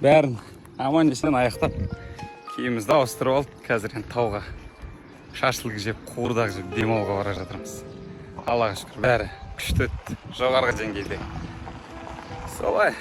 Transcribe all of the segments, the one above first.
Бәрін аман есен аяқтап, киімімізді ауыстырып алып, қазір енді тауға шашлык жеп, қуырдақ жеп, демалуға бара жатырмыз. Аллаға шүкір, бәрі күшті өтті, жоғарғы деңгейде. Солай.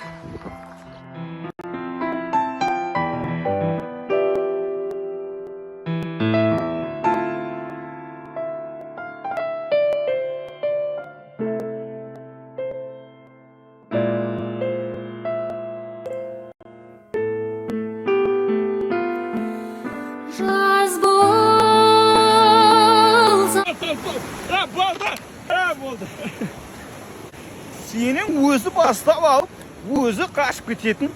Жаз болса. Болды, болды. Сенің өзі бастап алып, өзі қашып кететін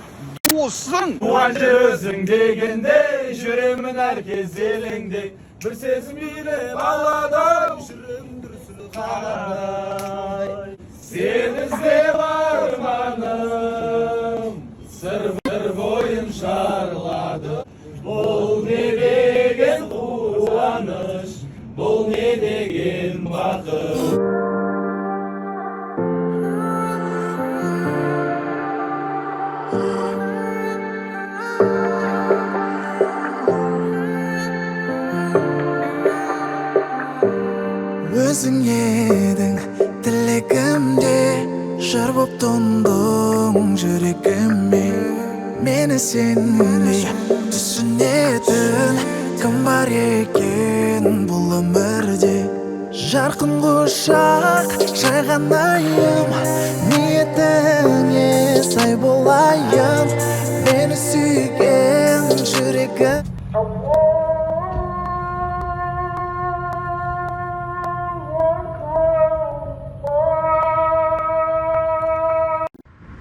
досың. Туған жер өзің дегенде, жүремін әр кез елеңде. Бір сезім билеп алады, жүрегім дүрсіл қағады. Сені іздеп арманым, Сыр бойын шарлады. Бұл не деген қуаныш, бұл не деген бақыт? Өзің едің тілегімде, жыр боп тұндың жүрегіме. Мені сендей түсінетін кім бар екен бұл өмірде? Жарқын құшақ жайған айым, ниетіңе сай болайын. Мені сүйген жүрегім.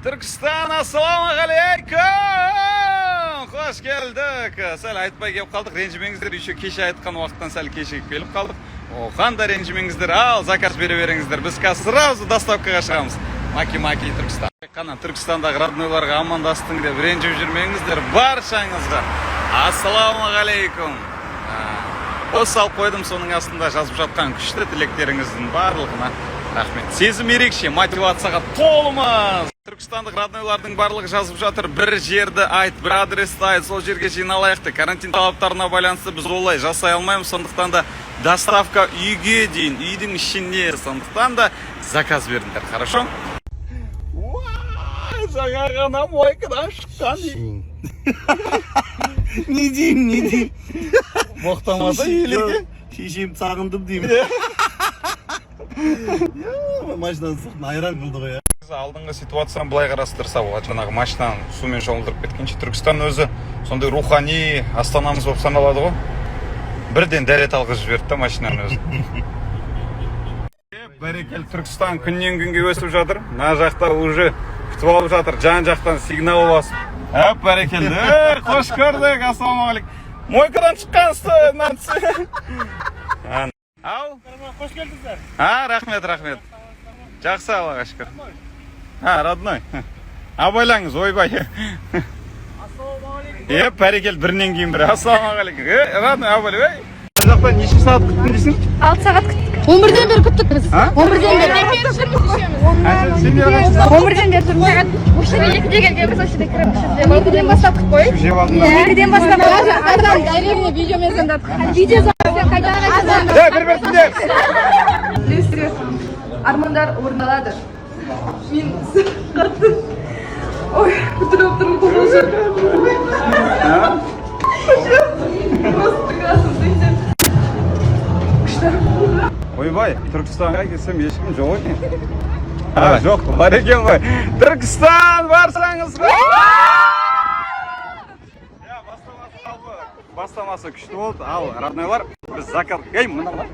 Түркістан, ассалаумағалейкум! Қош келдік. Сәл айтпай келіп қалдық, ренжімеңіздер. Еще кеше айтқан уақыттан сәл кешігіп келіп қалдық. Оған да ренжімеңіздер. Ал заказ бере беріңіздер, біз қазір сразу доставкаға шығамыз. Маки, маки, Түркістан. Қана Түркістандағы роднойларға амандастың деп ренжіп жүрмеңіздер. Баршаңызға ассалаумағалейкум. Пост салып қойдым, соның астында жазып жатқан күшті тілектеріңіздің барлығына рахмет. Сезім ерекше, мотивацияға толымыз. Түркістандық роднойлардың барлығы жазып жатыр: бір жерді айт, бір адресті айт, сол жерге жиналайық деп. Карантин талаптарына байланысты біз олай жасай алмаймыз, сондықтан да доставка үйге дейін, үйдің ішіне, сондықтан да заказ беріңдер, хорошо? Уай, жаңа ғана мойкадан шыққан. Не деймін, не деймін? Боқтамаса елеке. Шешемді сағындым деймін. Машинаның сыртын айран қылды ғой. Алдыңғы ситуацияны былай қарастырса болады: жаңағы машинаны сумен шомылдырып кеткенше, Түркістан өзі сондай рухани астанамыз болып саналады ғой, бірден дәрет алғызып жіберді да машинаның өзі. Бәрекелді, Түркістан күннен күнге өсіп жатыр. Мына жақта уже күтіп алып жатыр, жан жақтан сигнал басып. Әп, бәрекелді! Ей, қош көрдік, ассалаумағалейкум! Мойкадан шыққансыз. Ау, Қош келдіңіздер. А, рахмет, рахмет. Жақсы, Аллаға шүкір. А, родной. Абайлаңыз, ойбай. Е, бәрекелді, бірінен кейін бірі. Ассалаумағалейкум. Е, родной, абайлай. Ей. Мына жақта неше сағат күттің дейсің? 6 сағат күттік. 11-ден бері күттік біз. А? 11-ден бері. Сендер қанша? 11-ден бері тұрмыз. Сағат осы жерге 2-де келгенбіз, осы жерде кіріп, осы жерде. 2-ден бастап күттік қой. Жеп алдыңдар. 2-ден бастап. Адам дәлеліне видеомен звондадық. Видео звондап, қайтадан звондадық. Е, бір бірсіңдер. Білесіздер, армандар орындалады. Мен қатты, ой, біртүрлі болып тұрмын, қобалжып. Просто прекрасно, знаете, күшті. Ойбай, Түркістанға келсем, ешкім жоқ екен. А, жоқ, бар екен ғой. Түркістан, барсаңыз ғой. Иә, бастамасы жалпы, бастамасы күшті болды. Ал, роднойлар, біз заказ. Ей, мыналар.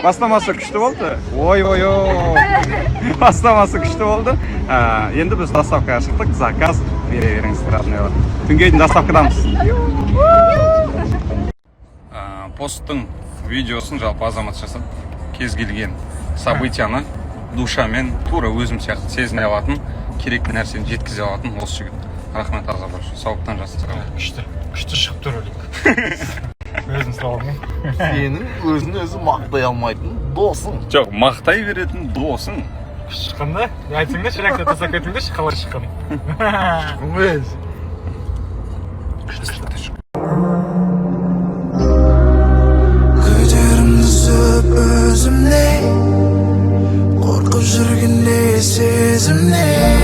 Бастамасы күшті болды. Ой, ой, ой. Бастамасы күшті болды. А, енді біз доставкаға шықтық. Заказ бере беріңіздер, роднойлар. Түнге дейін доставкадамыз. Посттың видеосын жалпы Азамат жасады. Кез келген событияны душамен тура өзім сияқты сезіне алатын, керекті нәрсені жеткізе алатын осы жігіт. Рахмет, Азамат, сауыптан жасаса. Күшті, күшті шығып тұр ролик. Өзім сұрап. Сенің өзін өзі мақтай алмайтын досың. Жоқ, мақтай беретін досың. Күшті шыққан да. Айтсаңдаршы, реакция тастап кетіңдерші, қалай шыққан. Өз. Күдерімді үзіп өзімнен, қорқып жүргендей сезімнен.